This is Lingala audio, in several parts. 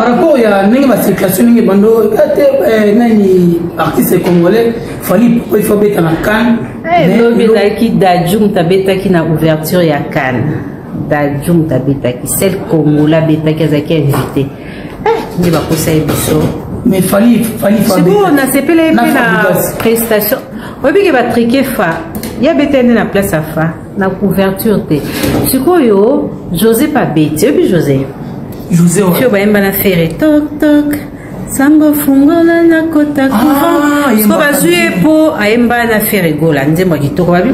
Par rapport ya ndenge bacirculation ndenge bando te eh, nani artiste congolais Fally pourquoi il faut abeta na CAN? Eh, lobi ezalaki Dadju moto abetaki na ouverture ya CAN. Dadju moto abetaki, seul congolais abetaki, azalaki invité. Eh, nde bakosa ye biso. Mais Fally Fally sikoyo nasepela ye mpe na prestation. Oyebi ke batrike fa ye abetaki nde na place ya fa na couverture te. Sikoyo José pabeti, oyebi José? José oyo bayemba na Ferre tok tok sango fungola na kota couvent. Siko bazwi ye mpo ayemba na Ferre Gola nzembo ya kitoko, babi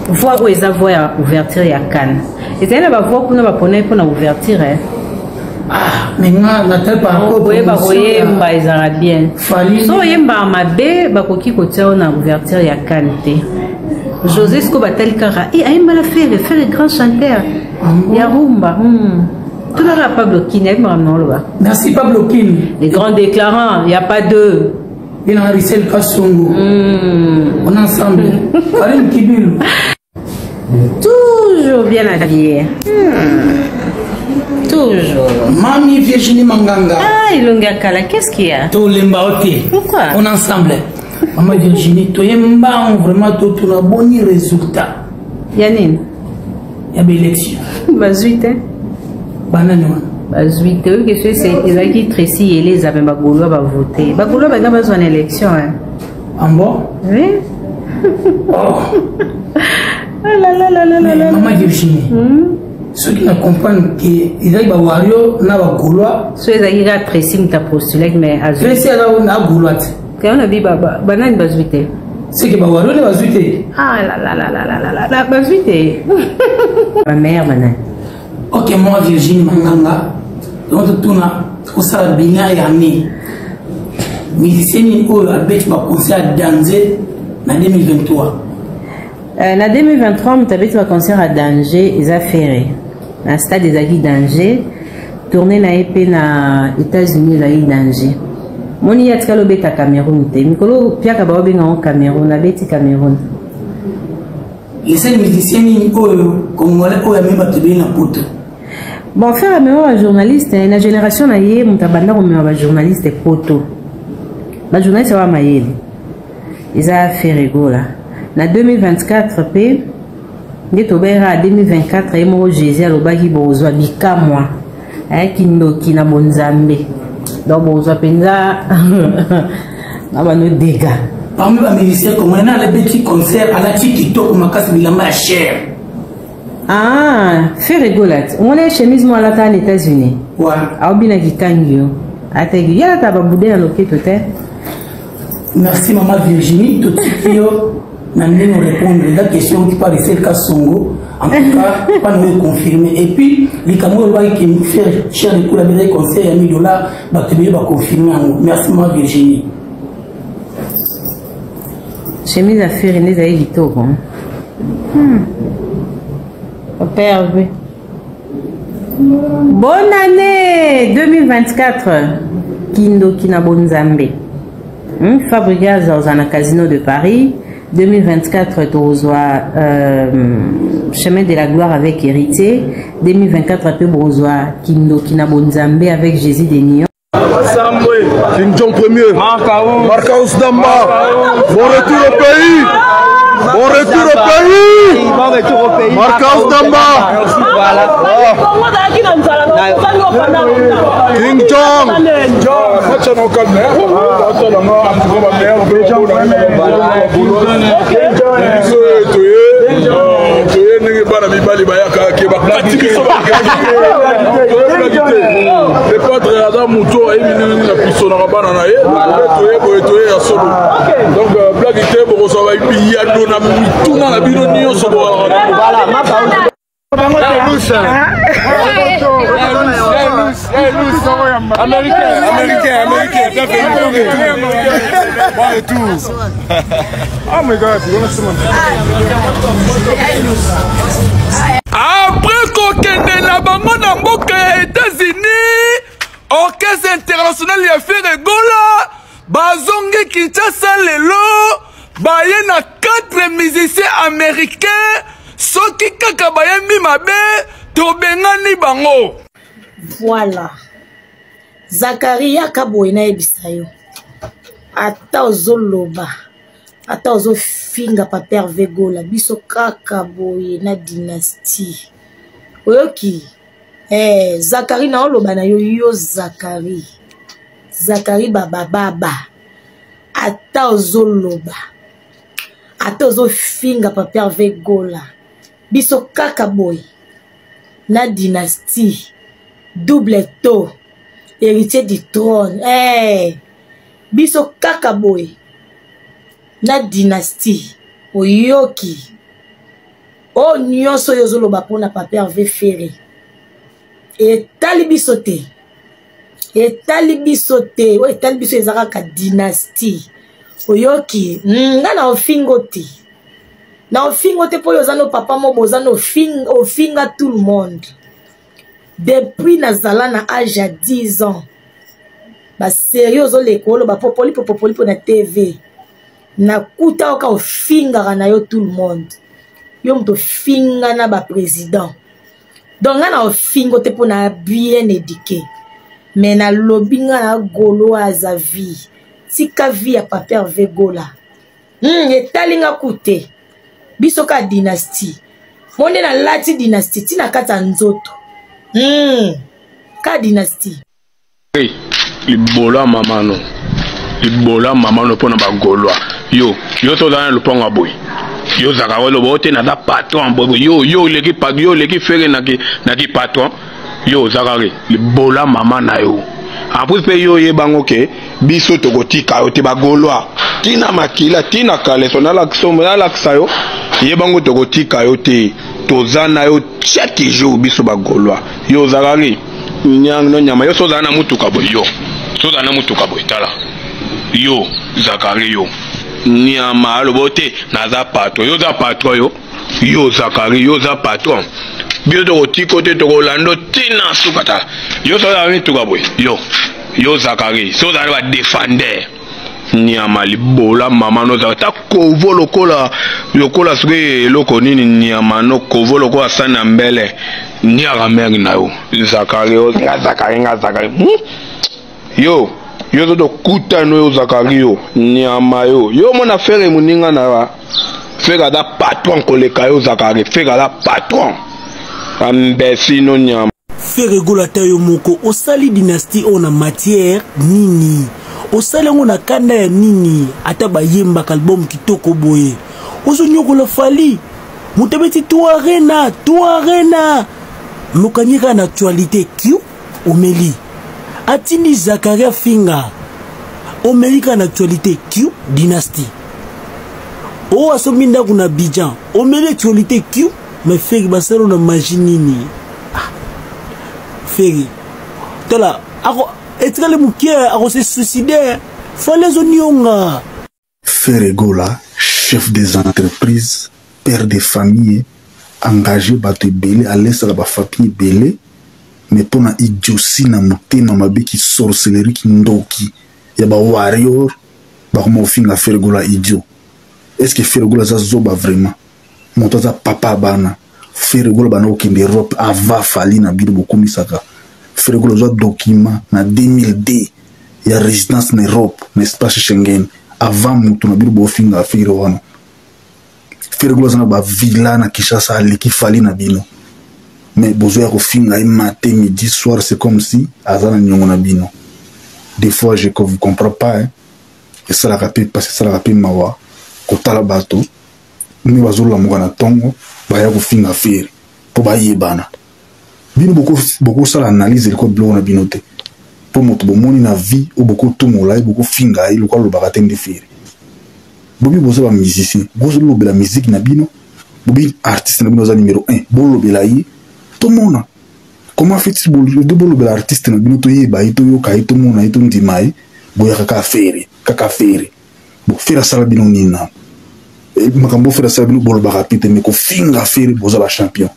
voix oyo eza voix ya ouverture ya CAN. Ezali na bavoix kuna bapona ye mpo na ouverture, eh. Ah, mais nga natali par rapport koyeba koyemba ezalaka bien. Fally so oyembaka mabe, bakoki kotia yo na ouverture ya CAN te. José siko batali kaka e ayemba na Ferre, Ferre grand chanteur ya rumba. Tunaka Pablo Kini, ayebi makambo na oloba. Merci Pablo Kini. Les grands déclarants, y a pas deux. Ye na Risel Kasongo. On est ensemble. Karim Kibilu. Toujours bien habillé. Toujours. Mami Virginie Manganga. Ah, elongi ya kala, qu'est-ce qu'il y a? Tolemba o te. Pourquoi? On est ensemble. Mama Virginie, toye mbangu vraiment, totuna boni résultat Ya nini? Ya baélection. Bazwi te. Banani wana? Bazwi te. Oyo question ezalaki Tracy Yeleza, me bagaulois bavote. Bagaulois balinga bazwa na élection, hein. Ah bon? Oui. Oh. Ah là là là là là là. Mama Virginie, soki na comprendre ke ezali bawario na bagaulois. So ezalaki kaka Tracy moto apostulaki, mais azwi. Tracy aza na gaulois te. Kayo na bi banani bazwi te. Seke bawario nde bazwi te. Ah là là là là là là là là, bazwi te. Bameilleur banani? Ok, moi Virginie Manganga, donc totuna osala bilan ya année. Musicien nini oyo abeti baconcert ya danger na 2023? Na 2023, moto abeti baconcert ya danger eza Ferre. Na stade ezalaki danger, tournée na ye mpe na États-Unis ezalaki danger. Moni ye atikali obeta Cameroun te. Mikolo piaka baobenga yango Cameroun, abeti Cameroun. Lesali musicien nini oyo congolais oyo amemi bato ebele na poto? Bon, Ferre amema bajournaliste na génération na ye. Moto abanda komema bajournaliste poto, bajournaliste awa mayele, eza Ferre Gola. Na 2024 mpe nde tobeyaka 2024, ye moko Jésus alobaki bozwa bikamwa, ayaki ndoki na bonzambe, donc bozwa mpenza na bano dega. Parmi bamusicien congolais na alabeti concert alati kitoko makasi, bilamba ya cher? Ah, Ferre Gola ti omona ye chemise mo alata na États-Unis. Aobina kikangi yo ataki ye alata babude na loketo te. Merci mama Virginie, totiki yo na ndenge orépondre eza question qui par Risel Kasongo. En tout cas mpana oyo confirme. Et puis likambo oyo olobaki ke Ferre chair de poule abetaki concert ya 1000 dollars, bato ebele baconfirme yango. Merci mama Virginie. Chemise ya Ferre nde ezali kitoko. Papa Hervé, bonne année 2024, kindoki na bonzambe. Fabregas aza na Casino de Paris 2024. Tozwa Chemin de la gloire avec Héritier 2024, mpe bozwa kindoki na bonzambe avec Jésus de Nyon. King John Premier, Marcaus Damba, bon retour au pays, bon retour au pays, bon retour au pays, Marcaus Damba, voilà. King John. Match na calme, biso toye ndenge bana mibali bayaka ke bakati biso. Toyebaki te le padre aza moto ayebi ndenge nini apisonaka bana na ye. Toye boye, toye ya solo. Donc blague te, bokozwa biyano na mituna na bino nyonso bokalaka. Américain, américain, américain, bienvenue, bon retour. Oh my God, you wanna see my Après kokende na bango na mboka ya États-Unis, orchestre international ya Ferre Gola bazongi Kinshasa lelo, baye na 4 musiciens américains. Soki kaka bayembi mabe, tobengani bango. Voilà. Zakari yaka boye nayebisa yo ata ozoloba ata ozofinga papa Herve Gola biso kaka boye na dynastie oyoki eh, Zakari naoloba na yo yo Zakari Zakari babababa ata ozoloba ata ozofinga papa Herve Gola biso kaka boye na dynastie double taux héritier du trône eh, biso kaka boye na dynastie oyoki oyo nyonso oyo ozoloba mpona papa Herve Ferre etali biso te etali biso te oyo etali biso eza kaka dynastie oyoki mm, nga na ofingo te na ofingo te mpo oyo oza no papa mobo oza no ofinga, ofinga tout le monde depuis nazala na age ya 10 ans baserie ozoleka oloba popolipo popolipo na tv nakuta oka ofingaka na yo tout le monde yo moto ofinga na baprésident donc nga na ofingo te mpo na bien éduqué mais nalobi nga na golo aza vie tika vie ya papa Herve Gola etali nga ku te biso ka dynastie mo nde nalati dynastie ti na kati ya nzoto ka dynastie. Hey, libolo ya mama no libolo ya mama no mpona bagolois yo yo so oza na lopango ya boye yo ozalaka oloba o te naza patron boye yo yo oleki yo oleki fere na ki patron yo oza kaka libolo ya mama na yo en plus mpe yo oyebango ke biso tokotika yo te bagolois tina makila tina kaleso nalakisa yo yebango tokotika yo te toza na yo chaque jour biso bagolois yo ozalaka nini no nyama yo so ozala na motuka boye yo so ozala na motuka boye tala yo zakari yo nyama aloba te naza patron yo oza patron yo yo zakari yo oza patron biso tokotiko te tokolanda ntina suka tala yo so ozala na mituka boye yo yo zakari so ozala na badefender nyama libola mama no ozala ta kovo lokola lokola soki eloko nini nyama no kovo lokola sani ya mbele niaka mere na yo zakari nga zakari nga zakari Yo yo zo tokutana oyo zakari yo nyama yo yo omona fere moninga na yo fere aza patron koleka yo zakari fere aza patron ambesi no nyama. Ferre Gola ata yo moko osali dynastie oyo na matière nini? Osali yango na kanda ya nini? Ata bayembaka album kitoko boye ozonyokola Fally moto abeti to arena to arena mokangi kaka na actualité kiu omeli atindi Zakaria afinga omeli kaka na actualité kiu dynastie oyo asombi ndako na Abidjan omeli actualité kiu mais Ferre basala na magie nini? Ah, Ferre tala ako etikali moke akose suicider Fally azonionga. Ferre Gola chef des entreprises père de famille engage bato ebele alesaka ba famille ebele mais pona idiotie na motema mabe ki sorcellerie kindoki ya ba warrior bakoma kofinga Ferre Gola idiot est ce que Ferre Gola aza zoba vraiment moto aza papa bana Ferre Gola banda kokende Europe avant Fally na bino bokumisaka Ferre Gola azwa document na 2002 ya résidence na Europe na espace Schengen avant moto na bino bofinga Ferre wana Ferre Gola aza na ba villa na Kinshasa aleki Fally na bino mais bozo ya kofinga ye matin midi soir c'est comme si aza na niongo na bino des fois je vous comprends pas hein. Esalaka pe pasi esalaka pe mawa kotala bato ndenge bazolamuka na ntongo baya kofinga Ferre mpo bayebana bino bokosala analyse eloko biloko na bino te mpo moto bomoni na vie oyo bokotumola ye bokofinga ye lokola alobaka te nde Ferre bobi boza ba musicien bozolobela musique na bino bobi artiste na bino aza numero 1 bolobela ye tomona comment fait-il bolobela artiste na bino toyeba ye toyoka ye tomona ye tondima ye boyaka kaka Ferre kaka Ferre bo Ferre asala bino nini na makambo Ferre asala bino bolobaka pe te me kofinga Ferre boza ba champion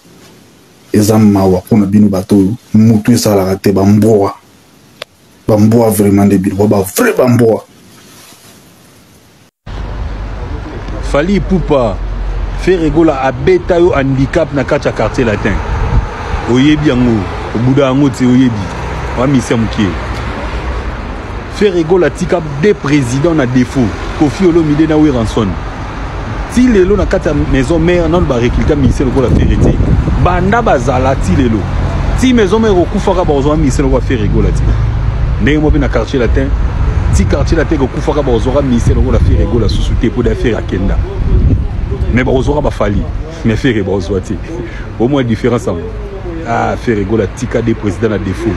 eza mawa mpona bino bato oyo mutu esalaka te bambwa bambwa vraiment nde bino ba vrai bambwa. Fally Ipupa Ferre Gola abeta yo handicap na kati ya quartier latin oyebi yango obuda yango te oyebi wa misia mokie. Ferre Gola atika deux présidents na défaut, Koffi Olomide na Werrason. Ti lelo na kati ya maison mère nanu ba recruter musicien lokola Ferre te. Banda bazala ti lelo. Ti maison mère okufaka bakozwa musicien lokola Ferre Gola te. Ndenge moko mpe na quartier latin ti quartier latin ekokufaka bakozwaka musicien lokola Ferre Gola susu te mpo da Ferre akenda. Mais bakozwaka ba Fally mais Ferre bakozwa te. Au moins différence yango. Ah Ferre Gola tika des présidents na défaut.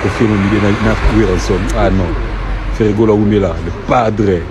Koffi Olomide na, na Werrason. Ah non. Ferre Gola wumela le padre.